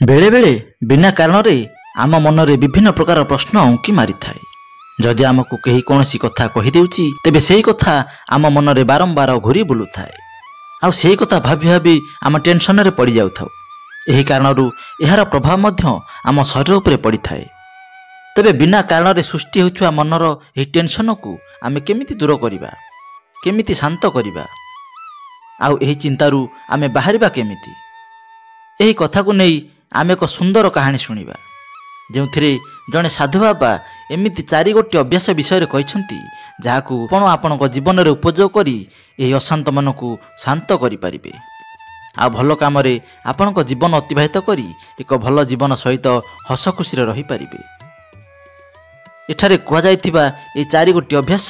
ବେଳେବେଳେ ବିନା କାରଣରେ ଆମ ମନରେ ବିଭିନ୍ନ ପ୍ରକାର ପ୍ରଶ୍ନ ଉଙ୍କି ମାରିଥାଏ। ଯଦି ଆମକୁ କେହି କୌଣସି କଥା କହିଦେଉଛି, ତେବେ ସେହି କଥା ଆମ ମନରେ ବାରମ୍ବାର ଘୁରି ବୁଲୁଥାଏ, ଆଉ ସେହି କଥା ଭାବି ଭାବି ଆମ ଟେନସନରେ ପଡ଼ିଯାଉଥାଉ। ଏହି କାରଣରୁ ଏହାର ପ୍ରଭାବ ମଧ୍ୟ ଆମ ଶରୀର ଉପରେ ପଡ଼ିଥାଏ। ତେବେ ବିନା କାରଣରେ ସୃଷ୍ଟି ହେଉଥିବା ମନର ଏହି ଟେନସନକୁ ଆମେ କେମିତି ଦୂର କରିବା, କେମିତି ଶାନ୍ତ କରିବା, ଆଉ ଏହି ଚିନ୍ତାରୁ ଆମେ ବାହାରିବା କେମିତି, ଏହି କଥାକୁ ନେଇ ଆମେ ଏକ ସୁନ୍ଦର କାହାଣୀ ଶୁଣିବା, ଯେଉଁଥିରେ ଜଣେ ସାଧୁ ବାବା ଏମିତି ଚାରିଗୋଟି ଅଭ୍ୟାସ ବିଷୟରେ କହିଛନ୍ତି, ଯାହାକୁ ଆପଣ ଆପଣଙ୍କ ଜୀବନରେ ଉପଯୋଗ କରି ଏହି ଅଶାନ୍ତ ମନକୁ ଶାନ୍ତ କରିପାରିବେ, ଆଉ ଭଲ କାମରେ ଆପଣଙ୍କ ଜୀବନ ଅତିବାହିତ କରି ଏକ ଭଲ ଜୀବନ ସହିତ ହସ ଖୁସିରେ ରହିପାରିବେ। ଏଠାରେ କୁହାଯାଇଥିବା ଏହି ଚାରିଗୋଟି ଅଭ୍ୟାସ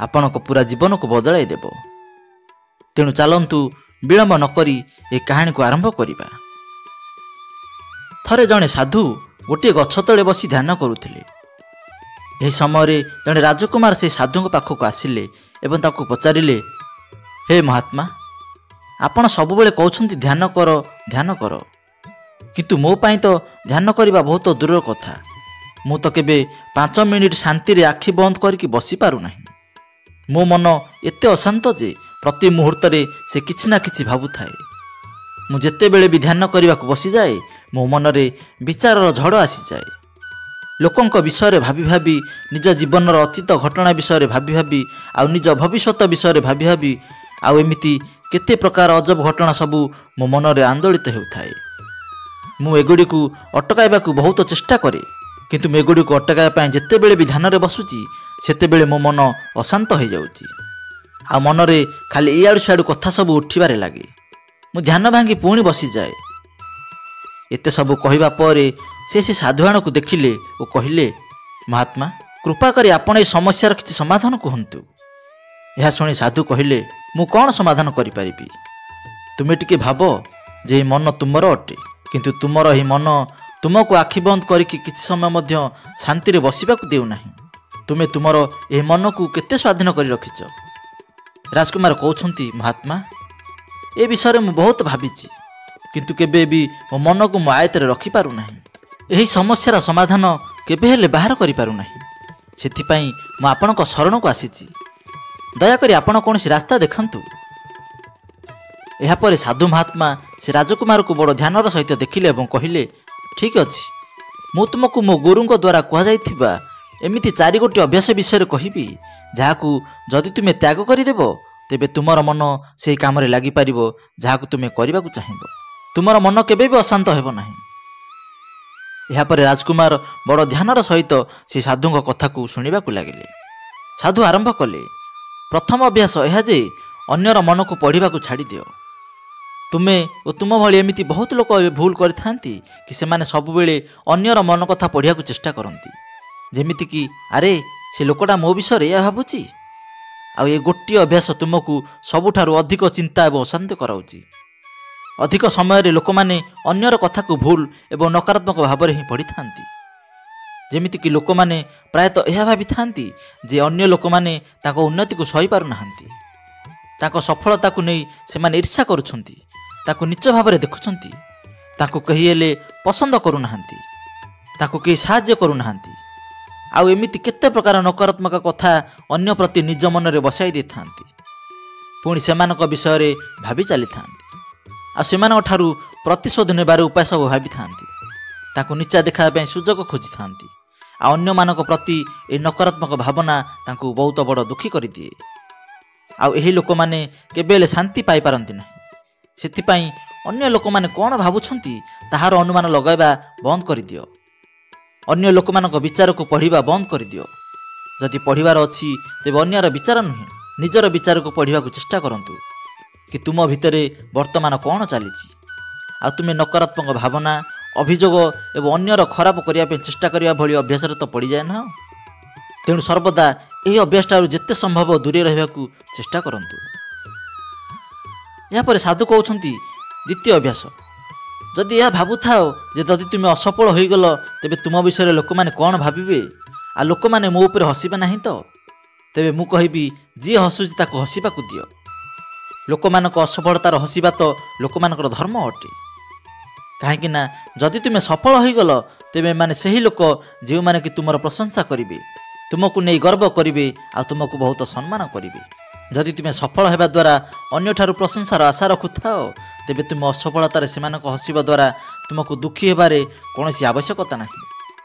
ଆପଣଙ୍କ ପୁରା ଜୀବନକୁ ବଦଳାଇ ଦେବ। ତେଣୁ ଚାଲନ୍ତୁ ବିଳମ୍ବ ନକରି ଏ କାହାଣୀକୁ ଆରମ୍ଭ କରିବା। ଥରେ ଜଣେ ସାଧୁ ଗୋଟିଏ ଗଛ ତଳେ ବସି ଧ୍ୟାନ କରୁଥିଲେ। ଏହି ସମୟରେ ଜଣେ ରାଜକୁମାର ସେହି ସାଧୁଙ୍କ ପାଖକୁ ଆସିଲେ ଏବଂ ତାକୁ ପଚାରିଲେ, ହେ ମହାତ୍ମା, ଆପଣ ସବୁବେଳେ କହୁଛନ୍ତି ଧ୍ୟାନ କର, ଧ୍ୟାନ କର, କିନ୍ତୁ ମୋ ପାଇଁ ତ ଧ୍ୟାନ କରିବା ବହୁତ ଦୂରର କଥା। ମୁଁ ତ କେବେ 5 ମିନିଟ୍ ଶାନ୍ତିରେ ଆଖି ବନ୍ଦ କରିକି ବସିପାରୁନାହିଁ। ମୋ ମନ ଏତେ ଅଶାନ୍ତ ଯେ ପ୍ରତି ମୁହୂର୍ତ୍ତରେ ସେ କିଛି ନା କିଛି ଭାବୁଥାଏ। ମୁଁ ଯେତେବେଳେ ବି ଧ୍ୟାନ କରିବାକୁ ବସିଯାଏ, ମୋ ମନରେ ବିଚାରର ଝଡ଼ ଆସିଯାଏ। ଲୋକଙ୍କ ବିଷୟରେ ଭାବି ଭାବି, ନିଜ ଜୀବନର ଅତୀତ ଘଟଣା ବିଷୟରେ ଭାବି ଭାବି, ଆଉ ନିଜ ଭବିଷ୍ୟତ ବିଷୟରେ ଭାବି ଭାବି, ଆଉ ଏମିତି କେତେ ପ୍ରକାର ଅଜବ ଘଟଣା ସବୁ ମୋ ମନରେ ଆନ୍ଦୋଳିତ ହେଉଥାଏ। ମୁଁ ଏଗୁଡ଼ିକୁ ଅଟକାଇବାକୁ ବହୁତ ଚେଷ୍ଟା କରେ, କିନ୍ତୁ ମୁଁ ଏଗୁଡ଼ିକୁ ଅଟକାଇବା ପାଇଁ ଯେତେବେଳେ ବି ଧ୍ୟାନରେ ବସୁଛି, ସେତେବେଳେ ମୋ ମନ ଅଶାନ୍ତ ହୋଇଯାଉଛି, ଆଉ ମନରେ ଖାଲି ଇଆଡ଼ୁ ସିଆଡ଼ୁ କଥା ସବୁ ଉଠିବାରେ ଲାଗେ। ମୁଁ ଧ୍ୟାନ ଭାଙ୍ଗି ପୁଣି ବସିଯାଏ। ଏତେ ସବୁ କହିବା ପରେ ସେ ସାଧୁଆଣକୁ ଦେଖିଲେ ଓ କହିଲେ, ମହାତ୍ମା, କୃପା କରି ଆପଣ ଏ ସମସ୍ୟାର କିଛି ସମାଧାନ କୁହନ୍ତୁ। ଏହା ଶୁଣି ସାଧୁ କହିଲେ, ମୁଁ କ'ଣ ସମାଧାନ କରିପାରିବି? ତୁମେ ଟିକେ ଭାବ ଯେ ଏହି ମନ ତୁମର ଅଟେ, କିନ୍ତୁ ତୁମର ଏହି ମନ ତୁମକୁ ଆଖି ବନ୍ଦ କରିକି କିଛି ସମୟ ମଧ୍ୟ ଶାନ୍ତିରେ ବସିବାକୁ ଦେଉନାହିଁ। ତୁମେ ତୁମର ଏହି ମନକୁ କେତେ ସ୍ୱାଧୀନ କରି ରଖିଛ? ରାଜକୁମାର କହୁଛନ୍ତି, ମହାତ୍ମା, ଏ ବିଷୟରେ ମୁଁ ବହୁତ ଭାବିଛି, କିନ୍ତୁ କେବେ ବି ମୋ ମନକୁ ମୋ ଆୟତରେ ରଖିପାରୁନାହିଁ। ଏହି ସମସ୍ୟାର ସମାଧାନ କେବେ ହେଲେ ବାହାର କରିପାରୁନାହିଁ। ସେଥିପାଇଁ ମୁଁ ଆପଣଙ୍କ ଶରଣକୁ ଆସିଛି। ଦୟାକରି ଆପଣ କୌଣସି ରାସ୍ତା ଦେଖାନ୍ତୁ। ଏହାପରେ ସାଧୁ ମହାତ୍ମା ସେ ରାଜକୁମାରକୁ ବଡ଼ ଧ୍ୟାନର ସହିତ ଦେଖିଲେ ଏବଂ କହିଲେ, ଠିକ୍ ଅଛି, ମୁଁ ତୁମକୁ ମୋ ଗୁରୁଙ୍କ ଦ୍ୱାରା କୁହାଯାଇଥିବା ଏମିତି ଚାରିଗୋଟି ଅଭ୍ୟାସ ବିଷୟରେ କହିବି, ଯାହାକୁ ଯଦି ତୁମେ ତ୍ୟାଗ କରିଦେବ, ତେବେ ତୁମର ମନ ସେହି କାମରେ ଲାଗିପାରିବ ଯାହାକୁ ତୁମେ କରିବାକୁ ଚାହିଁବ। ତୁମର ମନ କେବେ ବି ଅଶାନ୍ତ ହେବ ନାହିଁ। ଏହାପରେ ରାଜକୁମାର ବଡ଼ ଧ୍ୟାନର ସହିତ ସେ ସାଧୁଙ୍କ କଥାକୁ ଶୁଣିବାକୁ ଲାଗିଲେ। ସାଧୁ ଆରମ୍ଭ କଲେ, ପ୍ରଥମ ଅଭ୍ୟାସ ଏହା ଯେ ଅନ୍ୟର ମନକୁ ପଢ଼ିବାକୁ ଛାଡ଼ିଦିଅ। ତୁମେ ଓ ତୁମ ଭଳି ଏମିତି ବହୁତ ଲୋକ ଏବେ ଭୁଲ କରିଥାନ୍ତି କି ସେମାନେ ସବୁବେଳେ ଅନ୍ୟର ମନ କଥା ପଢ଼ିବାକୁ ଚେଷ୍ଟା କରନ୍ତି, ଯେମିତିକି ଆରେ ସେ ଲୋକଟା ମୋ ବିଷୟରେ ଏହା ଭାବୁଛି। ଆଉ ଏ ଗୋଟିଏ ଅଭ୍ୟାସ ତୁମକୁ ସବୁଠାରୁ ଅଧିକ ଚିନ୍ତା ଏବଂ ଅଶାନ୍ତି କରାଉଛି। ଅଧିକ ସମୟରେ ଲୋକମାନେ ଅନ୍ୟର କଥାକୁ ଭୁଲ ଏବଂ ନକାରାତ୍ମକ ଭାବରେ ହିଁ ପଢ଼ିଥାନ୍ତି। ଯେମିତିକି ଲୋକମାନେ ପ୍ରାୟତଃ ଏହା ଭାବିଥାନ୍ତି ଯେ ଅନ୍ୟ ଲୋକମାନେ ତାଙ୍କ ଉନ୍ନତିକୁ ସହିପାରୁନାହାନ୍ତି, ତାଙ୍କ ସଫଳତାକୁ ନେଇ ସେମାନେ ଈର୍ଷା କରୁଛନ୍ତି, ତାକୁ ନୀଚ ଭାବରେ ଦେଖୁଛନ୍ତି, ତାଙ୍କୁ କେହି ହେଲେ ପସନ୍ଦ କରୁନାହାନ୍ତି, ତାଙ୍କୁ କେହି ସାହାଯ୍ୟ କରୁନାହାନ୍ତି, ଆଉ ଏମିତି କେତେ ପ୍ରକାର ନକାରାତ୍ମକ କଥା ଅନ୍ୟ ପ୍ରତି ନିଜ ମନରେ ବସାଇ ଦେଇଥାନ୍ତି। ପୁଣି ସେମାନଙ୍କ ବିଷୟରେ ଭାବି ଚାଲିଥାନ୍ତି, ଆଉ ସେମାନଙ୍କ ଠାରୁ ପ୍ରତିଶୋଧ ନେବାର ଉପାୟ ସବୁ ଭାବିଥାନ୍ତି, ତାଙ୍କୁ ନୀଚା ଦେଖାଇବା ପାଇଁ ସୁଯୋଗ ଖୋଜିଥାନ୍ତି। ଆଉ ଅନ୍ୟମାନଙ୍କ ପ୍ରତି ଏହି ନକାରାତ୍ମକ ଭାବନା ତାଙ୍କୁ ବହୁତ ବଡ଼ ଦୁଃଖୀ କରିଦିଏ। ଆଉ ଏହି ଲୋକମାନେ କେବେ ହେଲେ ଶାନ୍ତି ପାଇପାରନ୍ତି ନାହିଁ। ସେଥିପାଇଁ ଅନ୍ୟ ଲୋକମାନେ କ'ଣ ଭାବୁଛନ୍ତି ତାହାର ଅନୁମାନ ଲଗାଇବା ବନ୍ଦ କରିଦିଅ। ଅନ୍ୟ ଲୋକମାନଙ୍କ ବିଚାରକୁ ପଢ଼ିବା ବନ୍ଦ କରିଦିଅ। ଯଦି ପଢ଼ିବାର ଅଛି ତେବେ ଅନ୍ୟର ବିଚାର ନୁହେଁ, ନିଜର ବିଚାରକୁ ପଢ଼ିବାକୁ ଚେଷ୍ଟା କରନ୍ତୁ କି ତୁମ ଭିତରେ ବର୍ତ୍ତମାନ କ'ଣ ଚାଲିଛି। ଆଉ ତୁମେ ନକାରାତ୍ମକ ଭାବନା, ଅଭିଯୋଗ ଏବଂ ଅନ୍ୟର ଖରାପ କରିବା ପାଇଁ ଚେଷ୍ଟା କରିବା ଭଳି ଅଭ୍ୟାସରେ ତ ପଡ଼ିଯାଏ ନା। ତେଣୁ ସର୍ବଦା ଏହି ଅଭ୍ୟାସଠାରୁ ଯେତେ ସମ୍ଭବ ଦୂରେଇ ରହିବାକୁ ଚେଷ୍ଟା କରନ୍ତୁ। ଏହାପରେ ସାଧୁ କହୁଛନ୍ତି, ଦ୍ୱିତୀୟ ଅଭ୍ୟାସ, ଯଦି ଏହା ଭାବୁଥାଅ ଯେ ଯଦି ତୁମେ ଅସଫଳ ହୋଇଗଲ ତେବେ ତୁମ ବିଷୟରେ ଲୋକମାନେ କ'ଣ ଭାବିବେ, ଆଉ ଲୋକମାନେ ମୋ ଉପରେ ହସିବେ ନାହିଁ ତ, ତେବେ ମୁଁ କହିବି ଯିଏ ହସୁଛି ତାକୁ ହସିବାକୁ ଦିଅ। ଲୋକମାନଙ୍କ ଅସଫଳତାର ହସିବା ତ ଲୋକମାନଙ୍କର ଧର୍ମ ଅଟେ। କାହିଁକିନା ଯଦି ତୁମେ ସଫଳ ହୋଇଗଲ, ତେବେ ଏମାନେ ସେହି ଲୋକ ଯେଉଁମାନେ କି ତୁମର ପ୍ରଶଂସା କରିବେ, ତୁମକୁ ନେଇ ଗର୍ବ କରିବେ ଆଉ ତୁମକୁ ବହୁତ ସମ୍ମାନ କରିବେ। ଯଦି ତୁମେ ସଫଳ ହେବା ଦ୍ୱାରା ଅନ୍ୟଠାରୁ ପ୍ରଶଂସାର ଆଶା ରଖୁଥାଅ, ତେବେ ତୁମେ ଅସଫଳତାରେ ସେମାନଙ୍କ ହସିବା ଦ୍ୱାରା ତୁମକୁ ଦୁଃଖୀ ହେବାରେ କୌଣସି ଆବଶ୍ୟକତା ନାହିଁ।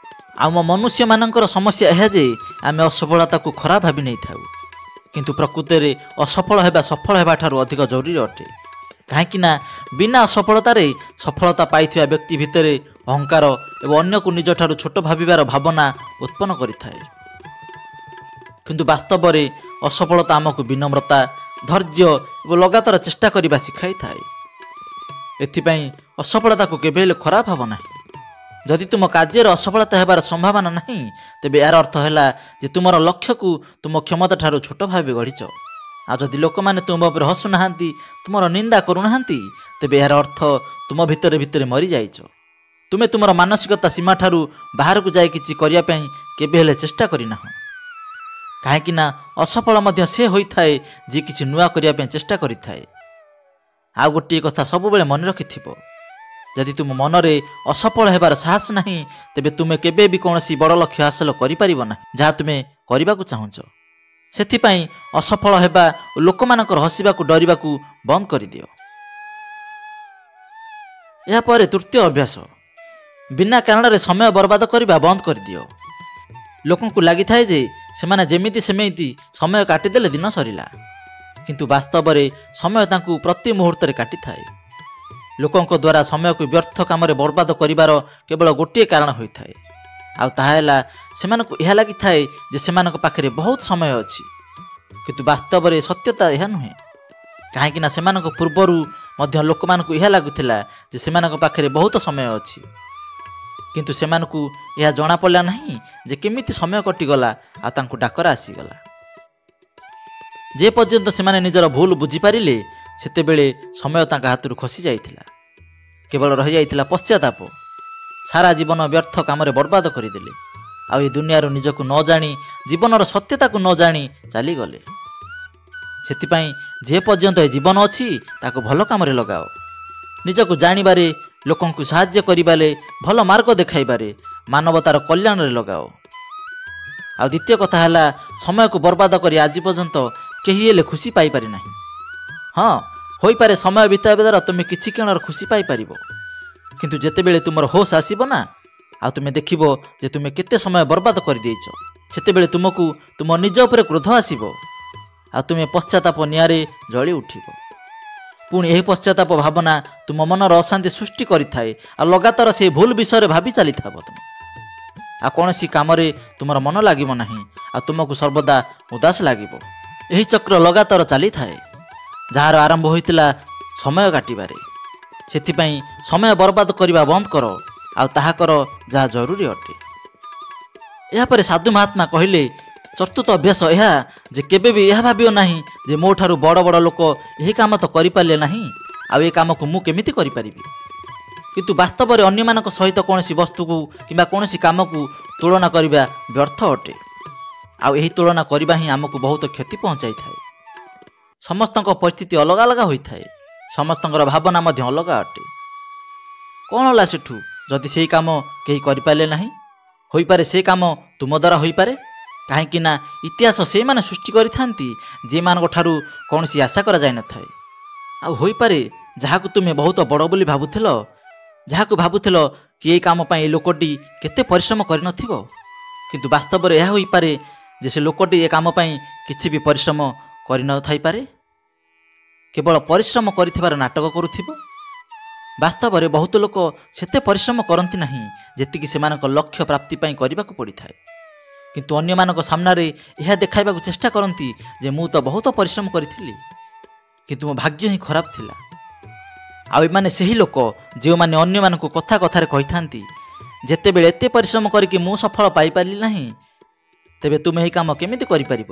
ଆମ ମନୁଷ୍ୟମାନଙ୍କର ସମସ୍ୟା ଏହା ଯେ ଆମେ ଅସଫଳତାକୁ ଖରାପ ଭାବି ନେଇଥାଉ, କିନ୍ତୁ ପ୍ରକୃତରେ ଅସଫଳ ହେବା ସଫଳ ହେବା ଠାରୁ ଅଧିକ ଜରୁରୀ ଅଟେ। କାହିଁକିନା ବିନା ଅସଫଳତାରେ ସଫଳତା ପାଇଥିବା ବ୍ୟକ୍ତି ଭିତରେ ଅହଙ୍କାର ଏବଂ ଅନ୍ୟକୁ ନିଜଠାରୁ ଛୋଟ ଭାବିବାର ଭାବନା ଉତ୍ପନ୍ନ କରିଥାଏ। କିନ୍ତୁ ବାସ୍ତବରେ ଅସଫଳତା ଆମକୁ ବିନମ୍ରତା, ଧୈର୍ଯ୍ୟ ଏବଂ ଲଗାତାର ଚେଷ୍ଟା କରିବା ଶିଖାଇଥାଏ। ଏଥିପାଇଁ ଅସଫଳତାକୁ କେବେ ହେଲେ ଖରାପ ହେବ ନାହିଁ। ଯଦି ତୁମ କାର୍ଯ୍ୟରେ ଅସଫଳତା ହେବାର ସମ୍ଭାବନା ନାହିଁ, ତେବେ ଏହାର ଅର୍ଥ ହେଲା ଯେ ତୁମର ଲକ୍ଷ୍ୟକୁ ତୁମ କ୍ଷମତା ଠାରୁ ଛୋଟ ଭାବେ ଗଢ଼ିଛ। ଆଉ ଯଦି ଲୋକମାନେ ତୁମ ଉପରେ ହସୁନାହାନ୍ତି, ତୁମର ନିନ୍ଦା କରୁନାହାନ୍ତି, ତେବେ ଏହାର ଅର୍ଥ ତୁମ ଭିତରେ ଭିତରେ ମରିଯାଇଛ। ତୁମେ ତୁମର ମାନସିକତା ସୀମାଠାରୁ ବାହାରକୁ ଯାଇ କିଛି କରିବା ପାଇଁ କେବେ ହେଲେ ଚେଷ୍ଟା କରିନାହ। କାହିଁକିନା ଅସଫଳ ମଧ୍ୟ ସେ ହୋଇଥାଏ ଯିଏ କିଛି ନୂଆ କରିବା ପାଇଁ ଚେଷ୍ଟା କରିଥାଏ। ଆଉ ଗୋଟିଏ କଥା ସବୁବେଳେ ମନେ ରଖିଥିବ, ଯଦି ତୁମ ମନରେ ଅସଫଳ ହେବାର ସାହସ ନାହିଁ, ତେବେ ତୁମେ କେବେ ବି କୌଣସି ବଡ଼ ଲକ୍ଷ୍ୟ ହାସଲ କରିପାରିବ ନାହିଁ ଯାହା ତୁମେ କରିବାକୁ ଚାହୁଁଛ। ସେଥିପାଇଁ ଅସଫଳ ହେବା ଓ ଲୋକମାନଙ୍କର ହସିବାକୁ ଡରିବାକୁ ବନ୍ଦ କରିଦିଅ। ଏହାପରେ ତୃତୀୟ ଅଭ୍ୟାସ, ବିନା କାରଣରେ ସମୟ ବର୍ବାଦ କରିବା ବନ୍ଦ କରିଦିଅ। ଲୋକଙ୍କୁ ଲାଗିଥାଏ ଯେ ସେମାନେ ଯେମିତି ସେମିତି ସମୟ କାଟିଦେଲେ ଦିନ ସରିଲା, କିନ୍ତୁ ବାସ୍ତବରେ ସମୟ ତାଙ୍କୁ ପ୍ରତି ମୁହୂର୍ତ୍ତରେ କାଟିଥାଏ। ଲୋକଙ୍କ ଦ୍ୱାରା ସମୟକୁ ବ୍ୟର୍ଥ କାମରେ ବର୍ବାଦ କରିବାର କେବଳ ଗୋଟିଏ କାରଣ ହୋଇଥାଏ, ଆଉ ତାହା ହେଲା ସେମାନଙ୍କୁ ଏହା ଲାଗିଥାଏ ଯେ ସେମାନଙ୍କ ପାଖରେ ବହୁତ ସମୟ ଅଛି। କିନ୍ତୁ ବାସ୍ତବରେ ସତ୍ୟତା ଏହା ନୁହେଁ। କାହିଁକିନା ସେମାନଙ୍କ ପୂର୍ବରୁ ମଧ୍ୟ ଲୋକମାନଙ୍କୁ ଏହା ଲାଗୁଥିଲା ଯେ ସେମାନଙ୍କ ପାଖରେ ବହୁତ ସମୟ ଅଛି, କିନ୍ତୁ ସେମାନଙ୍କୁ ଏହା ଜଣାପଡ଼ିଲା ନାହିଁ ଯେ କେମିତି ସମୟ କଟିଗଲା ଆଉ ତାଙ୍କୁ ଡାକରା ଆସିଗଲା। ଯେ ପର୍ଯ୍ୟନ୍ତ ସେମାନେ ନିଜର ଭୁଲ ବୁଝିପାରିଲେ, ସେତେବେଳେ ସମୟ ତାଙ୍କ ହାତରୁ ଖସି ଯାଇଥିଲା। କେବଳ ରହିଯାଇଥିଲା ପଶ୍ଚାତାପ। ସାରା ଜୀବନ ବ୍ୟର୍ଥ କାମରେ ବର୍ବାଦ କରିଦେଲେ ଆଉ ଏ ଦୁନିଆରୁ ନିଜକୁ ନ ଜାଣି, ଜୀବନର ସତ୍ୟତାକୁ ନ ଜାଣି ଚାଲିଗଲେ। ସେଥିପାଇଁ ଯେ ପର୍ଯ୍ୟନ୍ତ ଏ ଜୀବନ ଅଛି, ତାକୁ ଭଲ କାମରେ ଲଗାଅ। ନିଜକୁ ଜାଣିବାରେ, ଲୋକଙ୍କୁ ସାହାଯ୍ୟ କରିବାରେ, ଭଲ ମାର୍ଗ ଦେଖାଇବାରେ, ମାନବତାର କଲ୍ୟାଣରେ ଲଗାଅ। ଆଉ ଦ୍ୱିତୀୟ କଥା ହେଲା, ସମୟକୁ ବର୍ବାଦ କରି ଆଜି ପର୍ଯ୍ୟନ୍ତ କେହି ହେଲେ ଖୁସି ପାଇପାରି ନାହିଁ। ହଁ, ହୋଇପାରେ ସମୟ ବିତାଇବା ଦ୍ୱାରା ତୁମେ କିଛି କ୍ଷଣର ଖୁସି ପାଇପାରିବ, କିନ୍ତୁ ଯେତେବେଳେ ତୁମର ହୋସ୍ ଆସିବ ନା, ଆଉ ତୁମେ ଦେଖିବ ଯେ ତୁମେ କେତେ ସମୟ ବର୍ବାଦ କରିଦେଇଛ, ସେତେବେଳେ ତୁମକୁ ତୁମ ନିଜ ଉପରେ କ୍ରୋଧ ଆସିବ ଆଉ ତୁମେ ପଶ୍ଚାତାପ ନିଆଁରେ ଜଳି ଉଠିବ। ପୁଣି ଏହି ପଶ୍ଚାତାପ ଭାବନା ତୁମ ମନର ଅଶାନ୍ତି ସୃଷ୍ଟି କରିଥାଏ ଆଉ ଲଗାତାର ସେହି ଭୁଲ ବିଷୟରେ ଭାବି ଚାଲିଥିବ ତୁମେ। ଆଉ କୌଣସି କାମରେ ତୁମର ମନ ଲାଗିବ ନାହିଁ ଆଉ ତୁମକୁ ସର୍ବଦା ଉଦାସ ଲାଗିବ। ଏହି ଚକ୍ର ଲଗାତାର ଚାଲିଥାଏ, ଯାହାର ଆରମ୍ଭ ହୋଇଥିଲା ସମୟ କାଟିବାରେ। ସେଥିପାଇଁ ସମୟ ବର୍ବାଦ କରିବା ବନ୍ଦ କର ଆଉ ତାହା କର ଯାହା ଜରୁରୀ ଅଟେ। ଏହାପରେ ସାଧୁ ମହାତ୍ମା କହିଲେ, ଚତୁର୍ଥ ଅଭ୍ୟାସ ଏହା ଯେ କେବେ ବି ଏହା ଭାବିବ ନାହିଁ ଯେ ମୋ ଠାରୁ ବଡ଼ ବଡ଼ ଲୋକ ଏହି କାମ ତ କରିପାରିଲେ ନାହିଁ, ଆଉ ଏ କାମକୁ ମୁଁ କେମିତି କରିପାରିବି। କିନ୍ତୁ ବାସ୍ତବରେ ଅନ୍ୟମାନଙ୍କ ସହିତ କୌଣସି ବସ୍ତୁକୁ କିମ୍ବା କୌଣସି କାମକୁ ତୁଳନା କରିବା ବ୍ୟର୍ଥ ଅଟେ। ଆଉ ଏହି ତୁଳନା କରିବା ହିଁ ଆମକୁ ବହୁତ କ୍ଷତି ପହଞ୍ଚାଇଥାଏ। ସମସ୍ତଙ୍କ ପରିସ୍ଥିତି ଅଲଗା ଅଲଗା ହୋଇଥାଏ, ସମସ୍ତଙ୍କର ଭାବନା ମଧ୍ୟ ଅଲଗା ଅଟେ। କ'ଣ ହେଲା ସେଠୁ ଯଦି ସେଇ କାମ କେହି କରିପାରିଲେ ନାହିଁ? ହୋଇପାରେ ସେ କାମ ତୁମ ଦ୍ୱାରା ହୋଇପାରେ। କାହିଁକି ନା ଇତିହାସ ସେଇମାନେ ସୃଷ୍ଟି କରିଥାନ୍ତି ଯେଉଁମାନଙ୍କ ଠାରୁ କୌଣସି ଆଶା କରାଯାଇନଥାଏ। ଆଉ ହୋଇପାରେ ଯାହାକୁ ତୁମେ ବହୁତ ବଡ଼ ବୋଲି ଭାବୁଥିଲ, ଯାହାକୁ ଭାବୁଥିଲ କି ଏଇ କାମ ପାଇଁ ଏ ଲୋକଟି କେତେ ପରିଶ୍ରମ କରିନଥିବ, କିନ୍ତୁ ବାସ୍ତବରେ ଏହା ହୋଇପାରେ ଯେ ସେ ଲୋକଟି ଏ କାମ ପାଇଁ କିଛି ବି ପରିଶ୍ରମ କରିନଥାଇପାରେ, କେବଳ ପରିଶ୍ରମ କରିଥିବାର ନାଟକ କରୁଥିବ। ବାସ୍ତବରେ ବହୁତ ଲୋକ ସେତେ ପରିଶ୍ରମ କରନ୍ତି ନାହିଁ ଯେତିକି ସେମାନଙ୍କ ଲକ୍ଷ୍ୟ ପ୍ରାପ୍ତି ପାଇଁ କରିବାକୁ ପଡ଼ିଥାଏ, କିନ୍ତୁ ଅନ୍ୟମାନଙ୍କ ସାମ୍ନାରେ ଏହା ଦେଖାଇବାକୁ ଚେଷ୍ଟା କରନ୍ତି ଯେ ମୁଁ ତ ବହୁତ ପରିଶ୍ରମ କରିଥିଲି, କିନ୍ତୁ ମୋ ଭାଗ୍ୟ ହିଁ ଖରାପ ଥିଲା। ଆଉ ଏମାନେ ସେହି ଲୋକ ଯେଉଁମାନେ ଅନ୍ୟମାନଙ୍କୁ କଥା କଥାରେ କହିଥାନ୍ତି, ଯେତେବେଳେ ଏତେ ପରିଶ୍ରମ କରିକି ମୁଁ ସଫଳ ପାଇପାରିଲି ନାହିଁ, ତେବେ ତୁମେ ଏହି କାମ କେମିତି କରିପାରିବ?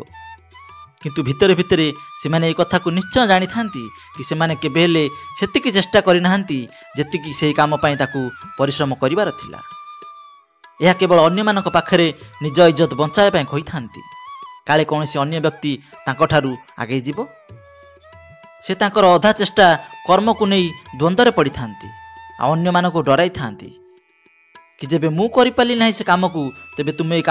କିନ୍ତୁ ଭିତରେ ଭିତରେ ସେମାନେ ଏହି କଥାକୁ ନିଶ୍ଚୟ ଜାଣିଥାନ୍ତି କି ସେମାନେ କେବେ ହେଲେ ସେତିକି ଚେଷ୍ଟା କରିନାହାନ୍ତି ଯେତିକି ସେହି କାମ ପାଇଁ ତାକୁ ପରିଶ୍ରମ କରିବାର ଥିଲା। ଏହା କେବଳ ଅନ୍ୟମାନଙ୍କ ପାଖରେ ନିଜ ଇଜ୍ଜତ ବଞ୍ଚାଇବା ପାଇଁ କହିଥାନ୍ତି, କାଳେ କୌଣସି ଅନ୍ୟ ବ୍ୟକ୍ତି ତାଙ୍କଠାରୁ ଆଗେଇ ଯିବ। ସେ ତାଙ୍କର ଅଧା ଚେଷ୍ଟା କର୍ମକୁ ନେଇ ଦ୍ୱନ୍ଦ୍ୱରେ ପଡ଼ିଥାନ୍ତି। ଆଉ ଅନ୍ୟମାନଙ୍କୁ ଡରାଇଥାନ୍ତି କି ଯେବେ ମୁଁ କରିପାରିଲି ନାହିଁ ସେ କାମକୁ, ତେବେ ତୁମେ ଏ